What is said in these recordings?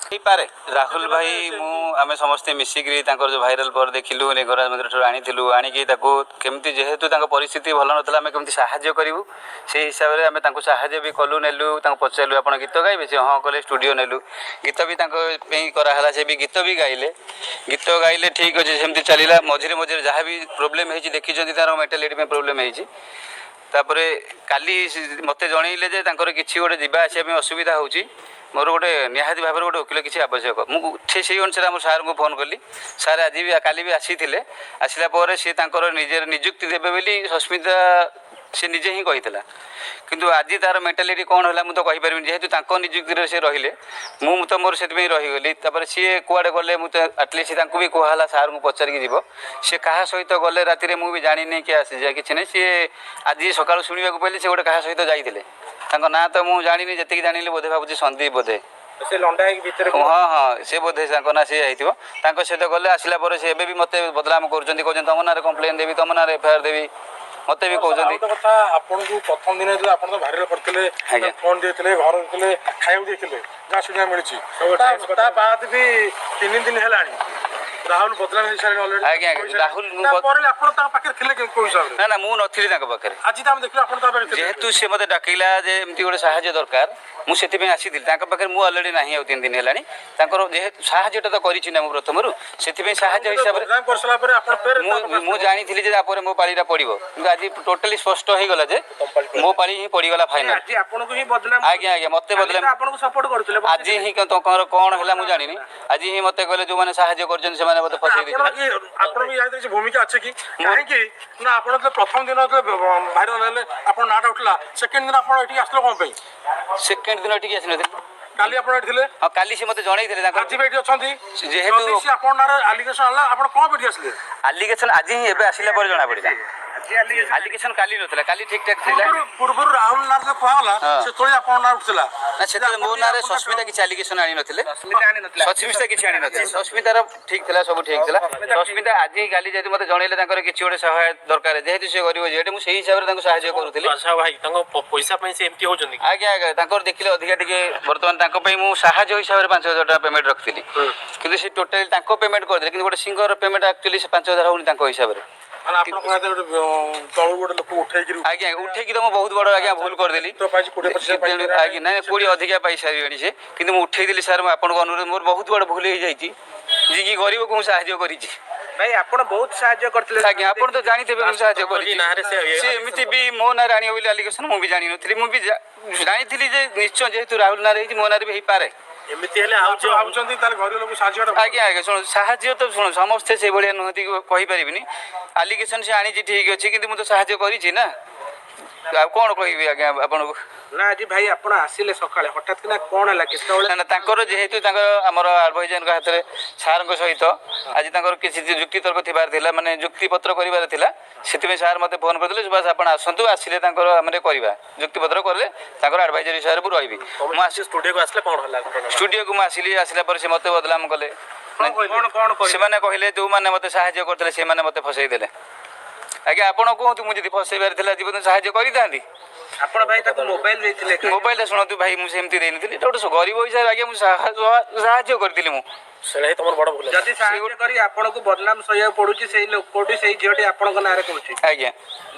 ହେଇପାରେ। ରାହୁଲ ଭାଇ, ମୁଁ, ଆମେ ସମସ୍ତେ ମିଶିକିରି ତାଙ୍କର ଯେଉଁ ଭାଇରାଲ ପରେ ଦେଖିଲୁ, ଲିଙ୍ଗରାଜ ମନ୍ଦିରଠାରୁ ଆଣିଥିଲୁ। ଆଣିକି ତାକୁ କେମିତି, ଯେହେତୁ ତାଙ୍କ ପରିସ୍ଥିତି ଭଲ ନଥିଲା, ଆମେ କେମିତି ସାହାଯ୍ୟ କରିବୁ, ସେଇ ହିସାବରେ ଆମେ ତାଙ୍କୁ ସାହାଯ୍ୟ ବି କଲୁ। ନେଲୁ, ତାଙ୍କୁ ପଚାରିଲୁ, "ଆପଣ ଗୀତ ଗାଇବେ?" ସେ ହଁ କଲେ। ଷ୍ଟୁଡ଼ିଓ ନେଲୁ, ଗୀତ ବି ତାଙ୍କ ପାଇଁ କରାହେଲା। ସେ ବି ଗୀତ ବି ଗାଇଲେ। ଗୀତ ଗାଇଲେ, ଠିକ୍ ଅଛି, ସେମିତି ଚାଲିଲା। ମଝିରେ ମଝିରେ ଯାହା ବି ପ୍ରୋବ୍ଲେମ୍ ହେଇଛି ଦେଖିଛନ୍ତି, ତାର ମେଣ୍ଟାଲିଟି ପାଇଁ ପ୍ରୋବ୍ଲେମ୍ ହେଇଛି। ତାପରେ କାଲି ମୋତେ ଜଣେଇଲେ ଯେ ତାଙ୍କର କିଛି ଗୋଟେ ଯିବା ଆସିବା ପାଇଁ ଅସୁବିଧା ହେଉଛି, ମୋର ଗୋଟେ ନିହାତି ଭାବରେ ଗୋଟେ ଓକିଲ କିଛି ଆବଶ୍ୟକ। ମୁଁ ସେଇ ଅନୁସାରେ ଆମ ସାର୍ଙ୍କୁ ଫୋନ୍ କଲି। ସାର୍ ଆଜି ବି କାଲି ବି ଆସିଥିଲେ। ଆସିଲା ପରେ ସିଏ ତାଙ୍କର ନିଜର ନିଯୁକ୍ତି ଦେବେ ବୋଲି ସସ୍ମିତା ସେ ନିଜେ ହିଁ କହିଥିଲା। କିନ୍ତୁ ଆଜି ତାର ମେଣ୍ଟାଲିଟି କ'ଣ ହେଲା, ମୁଁ ତ କହିପାରିବିନି। ଯେହେତୁ ତାଙ୍କ ନିଯୁକ୍ତିରେ ସେ ରହିଲେ, ମୁଁ ତ ମୋର ସେଥିପାଇଁ ରହିଗଲି। ତାପରେ ସିଏ କୁଆଡ଼େ ଗଲେ, ମୁଁ ତ ଆଟଲିଷ୍ଟ ତାଙ୍କୁ ବି କୁହାହେଲା, ସାର୍ଙ୍କୁ ପଚାରିକି ଯିବ। ସେ କାହା ସହିତ ଗଲେ ରାତିରେ ମୁଁ ବି ଜାଣିନି କି ଆସି କିଛି ନାହିଁ। ସିଏ ଆଜି ସକାଳୁ ଶୁଣିବାକୁ ପାଇଲି, ସେ ଗୋଟେ କାହା ସହିତ ଯାଇଥିଲେ। ତାଙ୍କ ନାଁ ତ ମୁଁ ଜାଣିନି। ଯେତିକି ଜାଣିଲି, ବୋଧେ ଭାବୁଛି ସନ୍ଦୀପ ବୋଧେ। ସେ ଲଣ୍ଡା ହେଇକି ଭିତରେ। ହଁ, ସେ ବୋଧେ ତାଙ୍କ ନାଁ ସେ ହେଇଥିବ। ତାଙ୍କ ସହିତ ଗଲେ। ଆସିଲା ପରେ ସେ ଏବେ ବି ମୋତେ ବଦନାମ କରୁଛନ୍ତି। କହୁଛନ୍ତି, ତମ ନାଁରେ କମ୍ପ୍ଲେନ୍ ଦେବି, ତମ ନାଁରେ ଏଫଆଇଆର ଦେବି, ମୋତେ ବି କହୁଛନ୍ତି। ଆଉ ଗୋଟେ କଥା, ଆପଣଙ୍କୁ ପ୍ରଥମ ଦିନ ଯେତେବେଳେ ଆପଣ ତ ଭାଇରାଲ କରିଥିଲେ, ଫୋନ ଦେଇଥିଲେ, ଘର ଦେଇଥିଲେ, ଖାଇବାକୁ ଦେଇଥିଲେ, ଯାହା ଶୁଣିବାକୁ ମିଳିଛି, ତା ବାଦ ବି 3 ଦିନ ହେଲାଣି, ରାହୁଲ ବଦନାମ ହେଇସାରିଲେଣି ଅଲରେଡି। ଆଜ୍ଞା, ରାହୁଲ ତାପରେ ଆପଣ ତାଙ୍କ ପାଖରେ ଥିଲେ କେଉଁ ହିସାବରେ? ନା ନା, ମୁଁ ନଥିଲି ତାଙ୍କ ପାଖରେ। ଆଜି ତ ଆମେ ଦେଖିଲୁ ଆପଣ ତାଙ୍କ ପାଖରେ ଥିଲେ। ଯେହେତୁ ସେ ମୋତେ ଡାକିଲା ଯେ ଏମିତି ଗୋଟେ ସାହାଯ୍ୟ ଦରକାର, ମୁଁ ସେଥିପାଇଁ ଆସିଥିଲି ତାଙ୍କ ପାଖରେ। ମୁଁ ଅଲରେଡ଼ି ନାହିଁ ଆଉ 3 ଦିନ ହେଲାଣି। ତାଙ୍କର ଯେହେତୁ ସାହାଯ୍ୟଟା ତ କରିଛି ନା ମୁଁ ପ୍ରଥମରୁ, ସେଥିପାଇଁ ସାହାଯ୍ୟ ହିସାବରେ ବଦନାମ କରିସାରିଲା ପରେ ଆପଣ ଫେର ମୁଁ ତାଙ୍କ ପାଖରେ ମୁଁ ଜାଣିଥିଲି ଯେ ତାପରେ ମୋ ପାଳିଟା ପଡ଼ିବ। କିନ୍ତୁ ଆଜି ଟୋଟାଲି ସ୍ପଷ୍ଟ ହେଇଗଲା ଯେ ମୋ ପାଳି ହିଁ ପଡ଼ିଗଲା ଫାଇନାଲ। ଆଜି ଆପଣଙ୍କୁ ହିଁ ବଦନାମ। ଆଜ୍ଞା, ମୋତେ କାଲି ବଦନାମ। ତ ଆପଣଙ୍କୁ ସପୋର୍ଟ କରୁଥିଲେ। ଆଜି ହିଁ ତାଙ୍କର କ'ଣ ହେଲା ମୁଁ ଜାଣିନି। ଆଜି ହିଁ ମୋତେ କହିଲେ, ଯୋଉମାନେ ସାହାଯ୍ୟ କରିଛନ୍ତି ସେମାନେ ମୋତେ ଫସେଇ ଆପଣ ଦେଇଛନ୍ତି। କି ଆପଣ ବି ୟା ଭିତରେ କିଛି ଭୂମିକା ଅଛି କି? କାହିଁକି ନା ଆପଣ ଯେତେବେଳେ ପ୍ରଥମ ଦିନ ଯେତେବେଳେ ଭାଇରାଲ ହେଲେ, ଆପଣ ନାଁଟା ଉଠିଲା, ସେକେଣ୍ଡ ଦିନ ଆପଣ ଏଠିକି ଆସିଲେ କଣ ପାଇଁ? ସେକେଣ୍ଡ ଦିନ ଏଠିକି ଆସିନଥିଲି। କାଲି ଆପଣ ଏଠି ଥିଲେ। ହଁ, କାଲି ସେ ମୋତେ ଜଣେଇଥିଲେ ତାଙ୍କର ଆଜି ବି ଏଠି ଅଛନ୍ତି। ଯେହେତୁ ଯଦି ସେ ଆପଣଙ୍କ ନାଁରେ ଆଲିଗେସନ ହେଲା, ଆପଣ କଣ ପାଇଁ ଏଠି ଆସିଲେ? ଆଲିଗେସନ ଆଜି ହିଁ ଏବେ ଆସିଲା ପରେ ଜଣା ପଡ଼ିଲା। ଆଜି ଆଲିଗେସନ। ଆଲିଗେସନ କାଲି ନଥିଲା, କାଲି ଠିକ ଠାକ ଥିଲା। ପୂର୍ବରୁ ରାହୁଲ ନାଁରେ ଯେତେବେଳେ କୁହାଗଲା, ସେତେବେଳେ ଆପଣଙ୍କ ନାଁ ଉଠିଥିଲା। ନା, ସେତେବେଳେ ମୋ ନାଁରେ ସସ୍ମିତା କିଛି ଆଲିଗେସନ ଆଣିନଥିଲେ। ସସ୍ମିତା ଆଣିନଥିଲା। ସସ୍ମିତା କିଛି ଆଣିନଥିଲେ। ସସ୍ମିତାର ଠିକ ଥିଲା, ସବୁ ଠିକ ଥିଲା। ସସ୍ମିତା ଆଜି କାଲି ଯେହେତୁ ମୋତେ ଜଣେଇଲେ ତାଙ୍କର କିଛି ଗୋଟେ ସହାୟତା ଦରକାର, ଯେହେତୁ ସେ ଗରିବ ଝିଅଟେ, ମୁଁ ସେଇ ହିସାବରେ ତାଙ୍କୁ ସାହାଯ୍ୟ କରୁଥିଲି। ଆଚ୍ଛା ଭାଇ, ତାଙ୍କ ପଇସା ପାଇଁ ସେ ଏମିତି ହଉଛନ୍ତି କି? ଆଜ୍ଞା, ତାଙ୍କର ଦେଖିଲେ ଅଧିକା ଟିକେ। ବର୍ତ୍ତମାନ ତାଙ୍କ ପାଇଁ ମୁଁ ସାହାଯ୍ୟ ହିସାବରେ 5,000 ଟଙ୍କା ପେମେଣ୍ଟ ରଖିଥିଲି। କିନ୍ତୁ ସେ ଟୋଟାଲି ତାଙ୍କ ପେମେଣ୍ଟ କରିଦେଲେ। କିନ୍ତୁ ଗୋଟେ ସିଙ୍ଗର ପେମେଣ୍ଟ ଆକ୍ଚୁଆଲି ସେ 5,000 ହଉନି ତାଙ୍କ ହିସାବରେ। ମାନେ ଆପଣ କହିବା ଗୋଟେ ତଳୁ ଗୋଟେ ଲୋକ ଉଠେଇକିରି ଆଜ୍ଞା, ଉଠେଇକି ତ ମୁଁ ବହୁତ ବଡ଼ ଆଜ୍ଞା ଭୁଲ କରିଦେଲି। ତ ପାଇଛି 20-25 ହଜାର ପାଇଛି। ଆଜ୍ଞା, ନାଇଁ, 20 ଅଧିକା ପାଇସାରିବେଣି ସେ। କିନ୍ତୁ ମୁଁ ଉଠେଇଦେଲି। ସାର୍, ମୁଁ ଆପଣଙ୍କ ଅନୁରୋଧ, ମୋର ବହୁତ ବଡ଼ ଭୁଲ ହେଇଯାଇଛି। ଯିଏକି ଗରିବକୁ ମୁଁ ସାହାଯ୍ୟ କରିଛି। ଭାଇ, ଆପଣ ବହୁତ ସାହାଯ୍ୟ କରିଥିଲେ। ଆଜ୍ଞା, ଆପଣ ତ ଜାଣିଥିବେ ମୁଁ ସାହାଯ୍ୟ କରିଛି। ନାଁରେ ସେ ସେ ଏମିତି ବି ମୋ ନାଁରେ ଆଣିବ ବୋଲି ଆଲିଗେସନ ମୁଁ ବି ଜାଣିନଥିଲି। ମୁଁ ବି ଜାଣିଥିଲି ଯେ ନିଶ୍ଚୟ ଯେହେତୁ ରାହୁଲ ନାଁରେ ହେଇଛି, ମୋ ନାଁରେ ବି ହେଇପାରେ। ଏମିତି ହେଲେ ଆଉ ଆପଣ ଭାବୁଛନ୍ତି ତାହେଲେ ଗରିବ ଲୋକଙ୍କୁ ସାହାଯ୍ୟ କରିବା ଆଜ୍ଞା, ଶୁଣ, ସାହାଯ୍ୟ ତ ଶୁଣ, ସମସ୍ତେ ସେଇଭଳିଆ ନୁହନ୍ତି କି କହିପାରିବିନି। ଆଲିଗେସନ ସେ ଆଣିଛି, ଠିକ୍ ଅଛି, କିନ୍ତୁ ମୁଁ ତ ସାହାଯ୍ୟ କରିଛି ନା। ଆଉ କ'ଣ କହିବି ଆଜ୍ଞା ଆପଣଙ୍କୁ? ନା, ଆଜି ଭାଇ ଆପଣ ଆସିଲେ ସକାଳେ ହଠାତ୍ କିନା, କଣ ହେଲା, କେତେବେଳେ? ନା ନା, ତାଙ୍କର ଯେହେତୁ ତାଙ୍କର ଆମର ଆଡଭାଇଜରଙ୍କ ହାତରେ ସାର୍ଙ୍କ ସହିତ ଆଜି ତାଙ୍କର କିଛି ଯୁକ୍ତିତର୍କ ଥିବାର ଥିଲା, ମାନେ ଯୁକ୍ତିପତ୍ର କରିବାର ଥିଲା। ସେଥିପାଇଁ ସାର୍ ମୋତେ ଫୋନ୍ କରିଦେଲେ, "ସୁଭାଷ, ଆପଣ ଆସନ୍ତୁ, ଆସିଲେ ତାଙ୍କର ଆମେ କରିବା ଯୁକ୍ତିପତ୍ର କଲେ।" ତାଙ୍କର ଆଡଭାଇଜର ହିସାବରେ ମୁଁ ରହିବି। ମୁଁ ଆସି ଷ୍ଟୁଡିଓକୁ ଆସିଲେ, କଣ ହେଲା ଘଟଣା? ଷ୍ଟୁଡ଼ିଓକୁ ମୁଁ ଆସିଲି। ଆସିଲା ପରେ ସେ ମୋତେ ବଦନାମ କଲେ। କଣ କଣ କହିଲେ? ସେମାନେ କହିଲେ, ଯୋଉମାନେ ମୋତେ ସାହାଯ୍ୟ କରିଥିଲେ ସେମାନେ ମୋତେ ଫସେଇ ଦେଲେ। ଆଜ୍ଞା, ଆପଣ କୁହନ୍ତୁ, ମୁଁ ଯଦି ଫସେଇବାର ଥିଲା ଜୀବନ ସାହାଯ୍ୟ କରିଥାନ୍ତି? ଆପଣ ଭାଇ ତାକୁ ମୋବାଇଲ ଦେଇଥିଲେ? ମୋବାଇଲଟା ଶୁଣନ୍ତୁ ଭାଇ, ମୁଁ ସେମିତି ଦେଇନଥିଲି। ଏଇଟା ଗୋଟେ ଗରିବ ହିସାବରେ ଆଜ୍ଞା ମୁଁ ସାହାଯ୍ୟ କରିଥିଲି ମୁଁ। ସେଇଟା ହିଁ ତମର ବଡ ଭୁଲ ହେଲା। ଯଦି ସାହାଯ୍ୟ କରି ଆପଣଙ୍କୁ ବଦନାମ ସହିବାକୁ ପଡୁଛି, ସେଇ ଲୋକଟି, ସେଇ ଝିଅଟି ଆପଣଙ୍କ ନାଁରେ କହୁଛି, ଆଜ୍ଞା।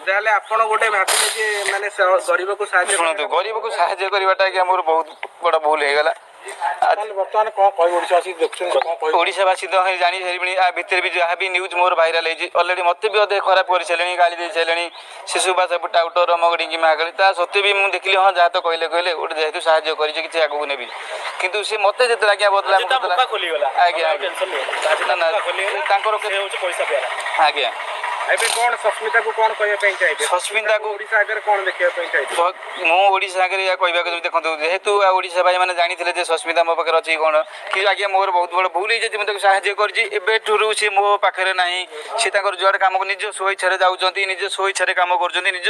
ତାହେଲେ ଆପଣ ଗୋଟେ ଭାବିଲେ ଯେ ମାନେ ଗରିବକୁ ସାହାଯ୍ୟ ଶୁଣନ୍ତୁ, ଗରିବକୁ ସାହାଯ୍ୟ କରିବାଟା ଆଜ୍ଞା ମୋର ବହୁତ ବଡ଼ ଭୁଲ ହେଇଗଲା। ତାହେଲେ ବର୍ତ୍ତମାନ କଣ କହିବ, ଓଡ଼ିଶାବାସୀ ଦେଖୁଛନ୍ତି, କଣ କହିବ? ଓଡ଼ିଶାବାସୀ ତ ଜାଣି ସାରିବେଣି। ଆ ଭିତରେ ବି ଯାହା ବି ନ୍ୟୁଜ୍ ମୋର ଭାଇରାଲ ହେଇଛି, ଅଲରେଡ଼ି ମୋତେ ବି ଅଧିକ ଖରାପ କରିସାରିଲେଣି, ଗାଳି ଦେଇ ସାରିଲେଣି, ସେ ସୁବାସ ଟାଉଟର, ଅମକ ଡିଙ୍ଗି ମାଗଳି। ତା ସତ୍ତ୍ୱେ ବି ମୁଁ ଦେଖିଲି, ହଁ, ଯାହା ତ କହିଲେ କହିଲେ, ଗୋଟେ ଯେହେତୁ ସାହାଯ୍ୟ କରିଛି, କିଛି ଆଗକୁ ନେବି। କିନ୍ତୁ ସେ ମୋତେ ଯେତେବେଳେ ଆଜ୍ଞା ବଦନାମ ଆଜି ତା କରିଦେଲା ମୁଖା ଖୋଲିଗଲା। ଆଜ୍ଞା ଆଉ ଆଜ୍ଞା ଟେନସନ ନିଅ। ଆଜି ତା ନା, ନା, ମୁଖା ଖୋଲିଗଲା। ତାଙ୍କର ସେ ହଉଛି ପଇସା ପ୍ୟାରା। ଆଜ୍ଞା। ଏବେ କଣ ସସ୍ମିତାକୁ କଣ କହିବା ପାଇଁ ଚାହିଁବେ? ସସ୍ମିତାକୁ ଓଡ଼ିଶା ଆଗରେ କଣ ଦେଖିବା ପାଇଁ ଚାହିଁବେ? ମୁଁ ଓଡ଼ିଶା ଆଗରେ ଏହା କହିବାକୁ ଚାହୁଁଛି, ଦେଖନ୍ତୁ, ଯେହେତୁ ଆଉ ଓଡ଼ିଶା ଭାଇମାନେ ଜାଣିଥିଲେ ଯେ ସସ୍ମିତା ମୋ ପାଖରେ ଅଛି କ'ଣ କି, ଆଜ୍ଞା ମୋର ବହୁତ ବଡ଼ ଭୁଲ ହେଇଯାଇଛି। ମୁଁ ତାକୁ ସାହାଯ୍ୟ କରିଛି। ଏବେଠୁରୁ ସେ ମୋ ପାଖରେ ନାହିଁ। ସେ ତାଙ୍କର ଯୁଆଡ଼େ କାମକୁ ନିଜ ସ୍ୱଇଚ୍ଛାରେ ଯାଉଛନ୍ତି, ନିଜ ସ୍ୱଇଚ୍ଛାରେ କାମ କରୁଛନ୍ତି, ନିଜ